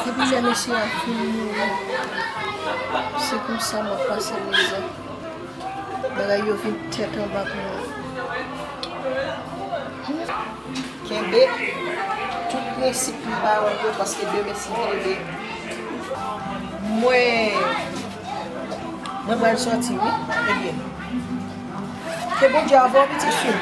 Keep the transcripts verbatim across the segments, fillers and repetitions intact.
Depi lè mesye a fin mouri, se konsa m ap pase mizè. Bagay yo vin tèt anba pou mwen. Kenbe tout prensip m ba w yo, paske demen si Dye vle, mwen, mwen pral sòti, wi. Ebyen, ke Bondye avè w, pitit fi m.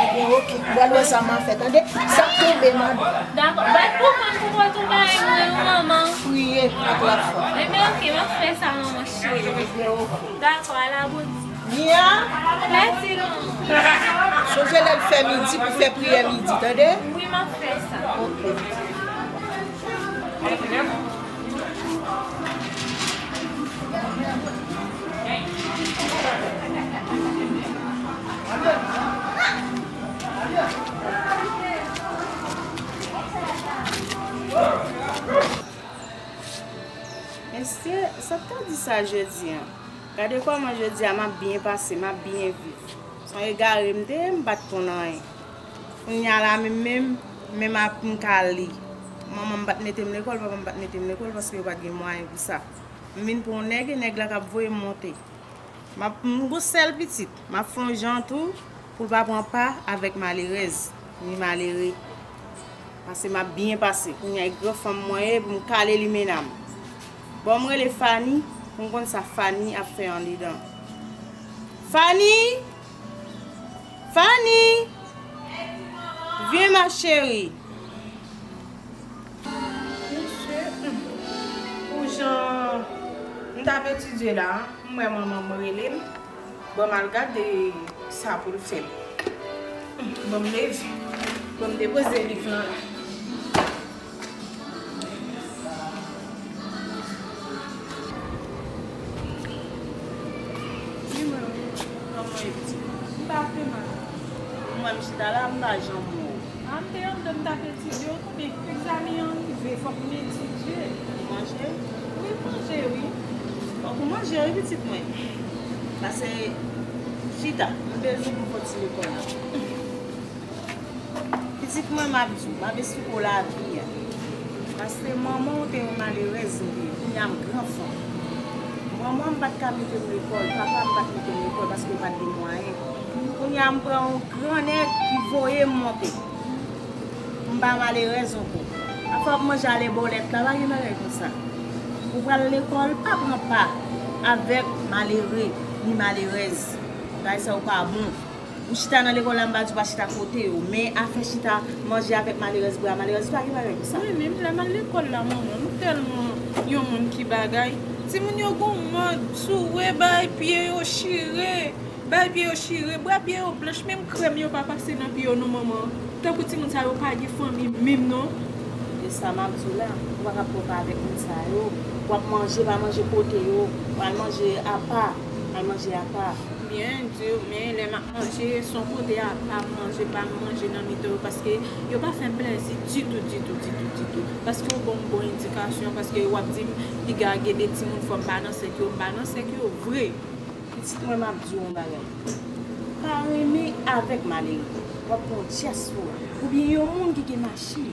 Ebyen, oke. Ou pral wè sa m a fè, tande? Sa k tonbe, madanm. Dakò. Bay pou fanm pou mwen tou bay mwen, wi, manman. Priye ak lafwa. Ebyen, oke, m ap fè sa, manman cheri. Ebyen, oke. Dakò, ala bondye. Nia. Mèsi, manman. Sonje lè l fè midi pou fè priyè midi, tande? Wi, m ap fè sa. Oke. Mesye, sa t ta di sa jodi a? Gade kòman jodi a m ap byen pase, m ap byen viv. Se yon egare m te ye, m pa t konn anyen. Kounye a la menm, menm, menm ap m ka li. Manman m pa t mete m lekòl, papa m pa t mete m lekòl paske yo pa t gen mwayen pou sa. M vin pran yon nèg, e nèg la k ap voye m monte. M ap, m gon sèl pitit, m ap fè yon jan tou pou l pa pran pa avèk malerèz, ni malere. Paske m ap byen pase. Kounye a, e gran fanm mwen ye, pou m kale limena m. Bon, m rele Fanny, pou m konn sa Fanny ap fè andedan. Fanny! Fanny! Vyen, ma chérie! Mesye, hmm, pou jan m t ap etidye la, m wè manman m rele m. Bon, m al gade sa pou l fè m. Hmm, bon, m leve. Bon, m depoze liv lan la. Wi, manman. Kòman w ye, pitit? M pa trè mal. M wè m chita la, m pa janm wè w. A, m te anndan, m t ap etidye, w konnen, egzamen an rive, fòk m etidye. Ou manje? Wi, m manje, wi. Fòk ou manje, wi, pitit mwen. Pase chita, m bezwen pou fè ti lekòl la. Pitit mwen, m ap di w, m ap esplike w lavi a. Paske manman w te yon malerèz, m te ye. Kounye a m gran fanm. Manman m pa t ka mete m lekòl, papa m pa t mete m lekòl paske yo pa t gen mwayen. Kounye a m pran yon gran nèg ki voye m monte. M pa malerèz ankò. Afè w ap manje ale bòlèt la, pa gen bagay konsa. Ou pral lekòl, pa pran pa avèk malere ni malerèz. Bagay sa yo pa bon. Ou chita nan lekòl la, m pa di w pa chita kote yo, men afè chita manje avèk malerèz, bwè a malerèz, pa gen bagay konsa. Wi, menm lè m al lekòl la, manman, m tèlman yon moun ki bagay. Timoun yo gon mòd, soure, bay pye yo chire, bay pye yo chire, bwè pye yo blanch, menm krèm yo pa pase nan pye yo non, manman. Tankou timoun sa yo pa gen fanmi menm non. E sa m ap di w la, ou pa ka pran pa avèk moun sa yo. W ap manje, pa manje kote yo, w al manje apa, al manje apa. Byen di w, men lè m ap manje, se yon kote apa m manje, pa m manje nan mitan yo, paske yo pa fè m plèzi ditou, ditou, ditou, ditou. Paske yo ban m bon endikasyon, paske w ap di m, piga gen de timoun fò m pa nan sèk yo, m pa nan sèk yo vre. Pitit mwen, m ap di w yon bagay. Pa renmen avèk malere. W ap pran dyaspora. Oubyen yon moun ki gen machin.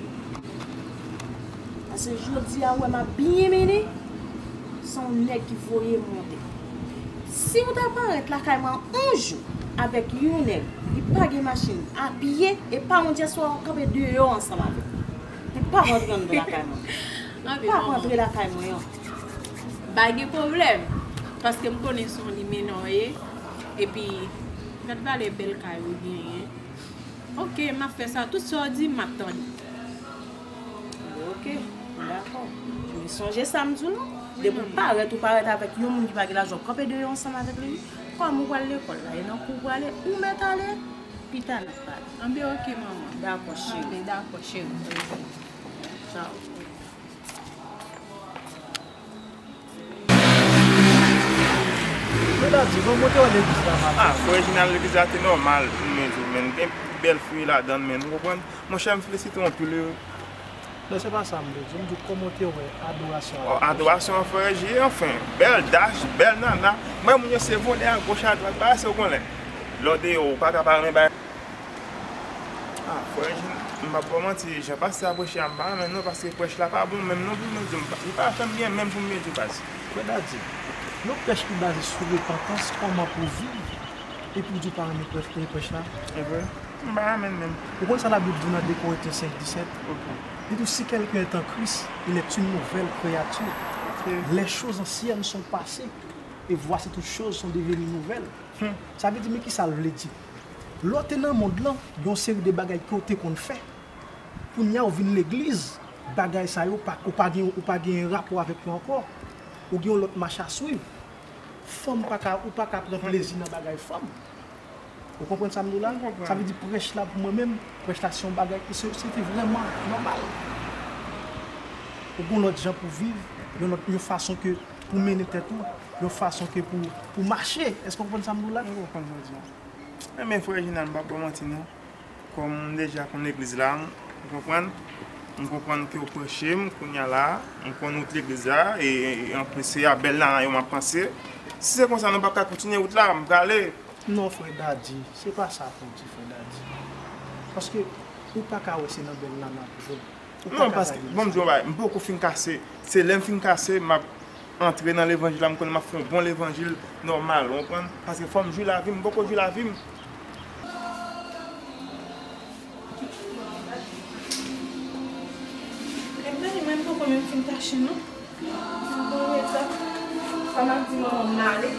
Paske jodi a, ou wè m ap byen mennen, se yon nèg ki voye m monte. Si w ta parèt lakay mwen yon jou avèk yon nèg, li pa gen machin, a pye, e pa yon dyaspora, w ap kanpe deyò ansanm avè l. Li p ap rantre anndan lakay mwen. Li p ap rantre lakay mwen an. Pa gen pwoblèm, paske m konnen se yon limena w ye, epi gad valè bèl kay ou genyen. Oke, m ap fè sa. Tout sa w di, m ap tande. Oke, m dakò. Men sonje sa m di w non. Depi w parèt, ou parèt avèk yon moun ki pa gen lajan, w kanpe deyò ansanm avèk li. Kòm ou pral lekòl la, e nan kou w prale, ou mèt ale, pita n ap pale. Anben, oke, manman. Dakò, cheri. Anben, dakò, cheri. Tchao. Mwen ta di, bon, mwen te wè legliz la maten. Ah, frè Reginald, legliz la te nòmal, men di w, men gen bèl fwi ladan l, men ou konprann? Monchè, m felisite w anpil, wi. Non, se pa sa m vle di. M di w, kòman w te wè adorasyon an? Oh, adorasyon an, frè Reji, anfen, bèl dash, bèl nana. Mwen, moun yo se vòlè a goch a dwat, bagay se w konnen. Lè w deyò, ou pa ka pa renmen bagay. Ah, frè Reginald. M p ap ba w manti, jan pastè a preche a, m pa renmen l non, paske prèch la pa bon menm non pou m di w, li pa fè m byen menm pou m byen di w baz. Frè Daddy, yon prèch ki baze sou repantans, kòman pou w viv, epi w di w pa renmen prèch, prèch la? Evre? M pa renmen l menm. Ou konn sa Labib di w nan de Korentyen senk disèt? Ok. Li di w, si quelqu'un est en Christ, il est une nouvelle créature. Ok. Les choses anciennes sont passées, et voici toutes choses sont devenues nouvelles. Hmm. Sa vle di, men kisa l vle di? Lè w te nan mond lan, gen yon seri de bagay ke w te konn fè. Kounye a, ou vin legliz, bagay sa yo, pa, ou pa gen, ou pa gen rapò avèk yo ankò. Ou gen yon lòt mach a swiv. Fanm pa ka, ou pa ka pran plezi nan bagay fanm. Ou konprann sa m di w la? M konprann. Sa vle di prèch la pou mwen menm, prèch la se yon bagay ki se, se te vrèman nòmal. Ou gen yon lòt jan pou viv, yon lòt, yon fason ke pou mennen tèt ou, yon fason ke pou, pou mache. Èske w konprann sa m di w la? M konprann sa w di a. Enben, frè Reginald, m p ap ba w manti non. Kòm m deja konn legliz la, m konprann. M konprann ke w preche m kounye a la. M konn wout legliz la, e, e, e anplis, se a bèl nana yo m ap panse. Si se konsa, nou p ap ka kontinye wout la, m prale. Non, frè Daddy, se pa sa pou w di, frè Daddy. Paske ou pa ka wè se nan bèl nana pou jwenn. Ou pa ka gade sa. Non, paske, bon, m di w yon bagay, m poko fin kase. Se lè m fin kase, m ap antre nan levanjil la, m konnen m ap fè yon bon levanjil nòmal, ou konprann? Paske fò m jwi lavi m, m poko jwi lavi m. Ebyen, mwen m poko menm fin tache non. Mwen poko menm sa. Sa m ap di manman m ale.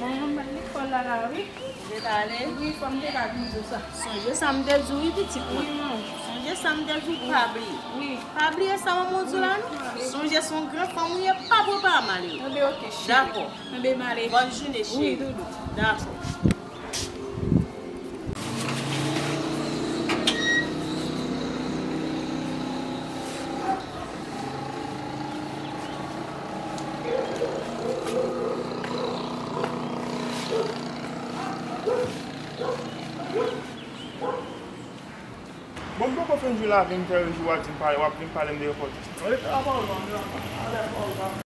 Manman m al lekòl la la wi. Ou te ka ale? Wi, fò m te ka vin di w sa. Sonje sa m te di w wi pitit mwen. Wi manman. Sonje sa m te di w pa bliye. Wi. Pa bliye sa manman w di w la non. Wi. Sonje se yon gran fanm ou ye, pa pran pa mal yo. Enben ok cheri. Dakò. Enben m ale. Bòn jounen cheri. Wi doudou. Dakò. Bon, m poko fin jwi lavi m, fè jou a di m pale, w ap vin pale m de yon pòt. Rete la pawòl pa m la, ale pawòl pa m.